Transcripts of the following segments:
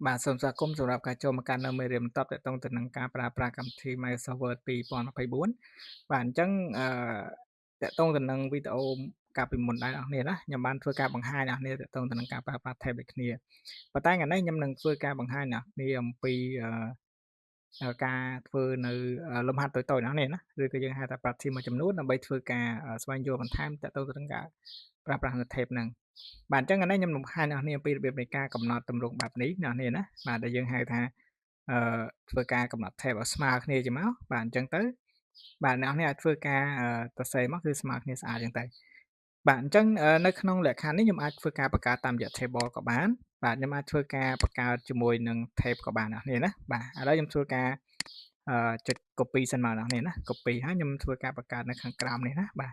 បាទសូមស្វាគមន៍សម្រាប់ការចូលមកកាន់នៅមេរៀនបន្តទាក់ទងទៅនឹងការប្រើប្រាស់កម្មវិធី Microsoft Word 2024បាទអញ្ចឹងអឺទាក់ទងទៅនឹងវីដេអូកាលពីមុនដែរអ្នកនរណាខ្ញុំបានធ្វើការបង្ហាញអ្នកនរទាក់ទងទៅនឹងការប្រើប្រាស់ tab ដូចគ្នាប៉ុន្តែថ្ងៃនេះខ្ញុំនឹងធ្វើការបង្ហាញអ្នកនរអំពីការធ្វើនៅលំហាត់តូចៗអ្នកនរណាឬក៏យើងហៅថា practice មួយចំនួនដើម្បីធ្វើការស្វែងយល់បន្ថែមទាក់ទងទៅនឹងការប្រើប្រាស់នៅ tab ហ្នឹងបាទអញ្ចឹងថ្ងៃនេះខ្ញុំនឹងបង្ហាញអ្នកនរអំពីរបៀបនៃការកំណត់ទម្រង់បែបនេះអ្នកនរណាបាទដែលយើងហៅថាធ្វើការកំណត់ tab ឲ្យស្មើគ្នាជាមកបាទអញ្ចឹងទៅបាទអ្នកនរអាចធ្វើការសរសេរមកគឺស្មើគ្នាស្អាតអញ្ចឹងទៅបាទអញ្ចឹងនៅក្នុងលក្ខខណ្ឌនេះខ្ញុំអាចធ្វើការបង្កើតតាមរយៈ table ក៏បានបាទខ្ញុំអាចធ្វើការបង្កើតជាមួយនឹង tab ក៏បានអ្នកនរណាបាទឥឡូវខ្ញុំធ្វើការចុច copy សិនមកអ្នកនរណា copy ហើយខ្ញុំធ្វើការបង្កើតនៅខាងក្រោមនេះណាបាទ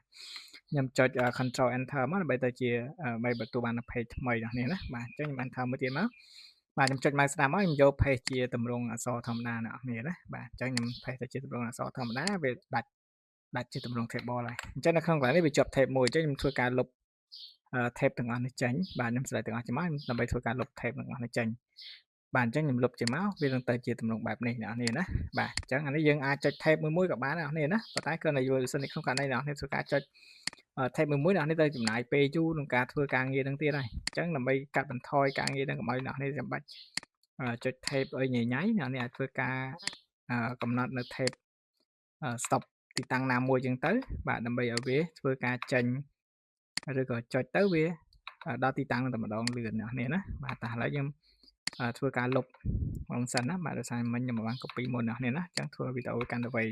ខ្ញុំចុច control enter មកដើម្បីទៅជាដើម្បីទទួលបាន page ថ្មីអ្នកនរណាបាទអញ្ចឹងខ្ញុំ enter មួយទៀតមកបាទខ្ញុំចុច mouse ស្ដាំមកខ្ញុំយក page ជាទម្រង់អក្សរធម្មតាអ្នកនរណាបាទអញ្ចឹងខ្ញុំ paste ទៅជាទម្រង់អក្សរធម្មតាវាដាច់ជាទម្រង់ table ហើយអញ្ចឹងនៅក្នុងកន្លែងនេះវាជាប់ tab មួយអញ្ចឹងខ្ញុំធ្វើការលុប tab ទាំងអស់នេះចេញបាទខ្ញុំ select ទាំងអស់ចេញមកដើម្បីធ្វើការលុប tab ទាំងអស់នេះចេញបាទអញ្ចឹងខ្ញុំលុបចេញមកវានឹងទៅជាទម្រង់បែបនេះអ្នកនរណាបាទអញ្ចឹងអានេះយើងអាចចុច tab មួយមួយក៏បានអ្នកនរណាប៉ុន្តែគ្រាន់តែយល់សិននៅក្នុងករណីអ្នកនរធ្វើការចុច tab មួយមួយអ្នកនរទៅចំណាយពេលយូរក្នុងការធ្វើការងារនឹងទៀតហើយអញ្ចឹងដើម្បីកាត់បន្ថយការងារនឹងកុំឲ្យអ្នកនរចាំបាច់ចុច tab អីញញ៉ៃអ្នកនរអាចធ្វើការកំណត់នៅ tab stop ទីតាំងណាមួយអញ្ចឹងទៅបាទដើម្បីឲ្យវាធ្វើការចេញឬក៏ចុចទៅវាដល់ទីតាំងនឹងតែម្ដងលឿនអ្នកនរណាបាទតែឥឡូវខ្ញុំធ្វើការលុបបងសិនណាបាទដោយសារមិញខ្ញុំបាន copy មុនអ្នកនរណាអញ្ចឹងធ្វើវីដេអូកាន់តែវែង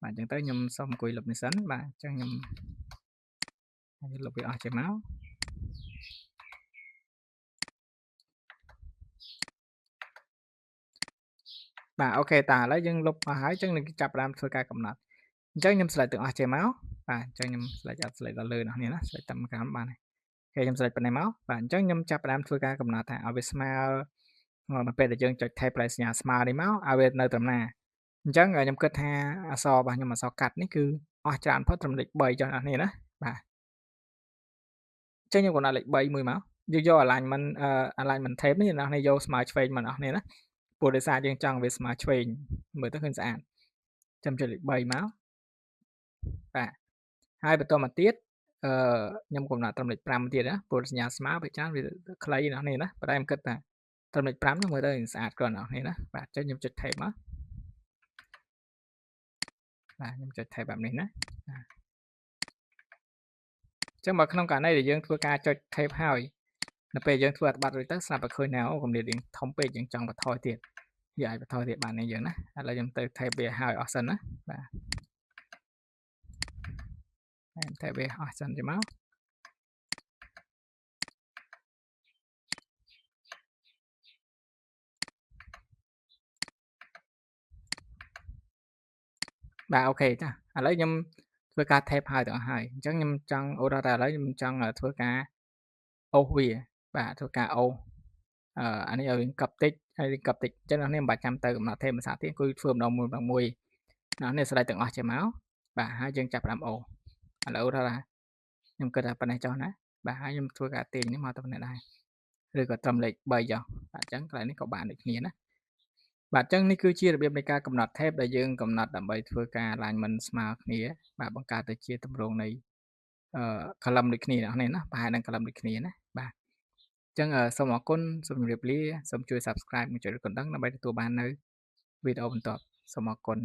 បាទអញ្ចឹងទៅខ្ញុំសូមអង្គុយលុបនេះសិនបាទអញ្ចឹងខ្ញុំលុបវាអស់ចេញមកបាទអូខេតាឥឡូវយើងលុបអស់ហើយអញ្ចឹងនឹងចាប់ផ្ដើមធ្វើការកំណត់អញ្ចឹងខ្ញុំ select ទាំងអស់ចេញមកបាទអញ្ចឹងខ្ញុំ select អត់ select ដល់លើអ្នកនេះណា select តាមក្រោមបានហើយគេខ្ញុំ select ប៉ុណ្ណេះមកបាទអញ្ចឹងខ្ញុំចាប់ផ្ដើមធ្វើការកំណត់ថាឲ្យវាស្មើនៅពេលដែលយើងចុច tab ផ្លែសញ្ញាស្មើនេះមកឲ្យវានៅត្រឹមណាអញ្ចឹងខ្ញុំគិតថាអក្សររបស់ខ្ញុំអក្សរកាត់នេះគឺអស់ច្រើនផុតត្រឹមលេខ3ចុះអ្នកនេះណាបាទអញ្ចឹងខ្ញុំកំណត់លេខ3មួយមកយើងយក alignment tab នេះអ្នកនេះយកស្មើឆ្វេងមកអ្នកនេះណាព្រោះដោយសារយើងចង់វាស្មើឆ្វេងមើលទៅឃើញស្អាតចាំចុចលេខ3មកបាទហើយបន្តមកទៀតខ្ញុំកំណត់ត្រឹមលេខ5ទៀតណាព្រោះសញ្ញាស្មើវាច្រើនវាខ្លីណាស់នេះណាប៉ុន្តែខ្ញុំគិតថាត្រឹមលេខ5នោះមើលទៅស្អាតគ្រាន់ណាស់នេះណាបាទអញ្ចឹងខ្ញុំចុច tab មកបាទខ្ញុំចុច tab បែបនេះណាបាទអញ្ចឹងបើក្នុងករណីដែលយើងធ្វើការចុច tab ហើយនៅពេលយើងធ្វើអត្ថបទរួចទៅស្រាប់តែឃើញណាអូកម្រិតយើងធំពេកយើងចង់បន្ថយទៀតវាអាចបន្ថយទៀតបាននេះយើងណាឥឡូវខ្ញុំទៅ tab វាហើយអស់សិនណាបាទតែវាអស់សិនទេមកបាទអូខេចាឥឡូវខ្ញុំធ្វើការ tab ហើយទាំងអស់ហើយអញ្ចឹងខ្ញុំចង់អូដល់តែឥឡូវខ្ញុំចង់ធ្វើការអូសវាបាទធ្វើការអូសអានេះឲ្យវាកັບតិចហើយវាកັບតិចអញ្ចឹងអ្នកនេះមិនបាច់ចាំទៅកំណត់ tab ភាសាទៀតគឺធ្វើម្ដងមួយម្ដងមួយអ្នកនេះស្រេចទាំងអស់ចេះមកបាទហើយយើងចាប់ផ្ដើមអូសឥឡូវថាខ្ញុំគិតថាប៉ុណ្ណេះចុះណាបាទហើយខ្ញុំធ្វើការទាញនេះមកទៅប៉ុណ្ណេះដែរឬក៏ត្រឹមលេខ3ចុះបាទអញ្ចឹងកន្លែងនេះក៏បានដូចគ្នាណាបាទអញ្ចឹងនេះគឺជារបៀបនៃការកំណត់ tab ដែលយើងកំណត់ដើម្បីធ្វើការ alignment ស្មើគ្នាបាទបង្កើតទៅជាទម្រង់នៃ column ដូចគ្នាអ្នកនេះណាប្រហែលនឹង column ដូចគ្នាណាបាទអញ្ចឹងសូមអរគុណសូមជម្រាបលាសូមជួយ Subscribe និងចុចកណ្ដឹងដើម្បីទទួលបាននៅវីដេអូបន្ទាប់សូមអរគុណ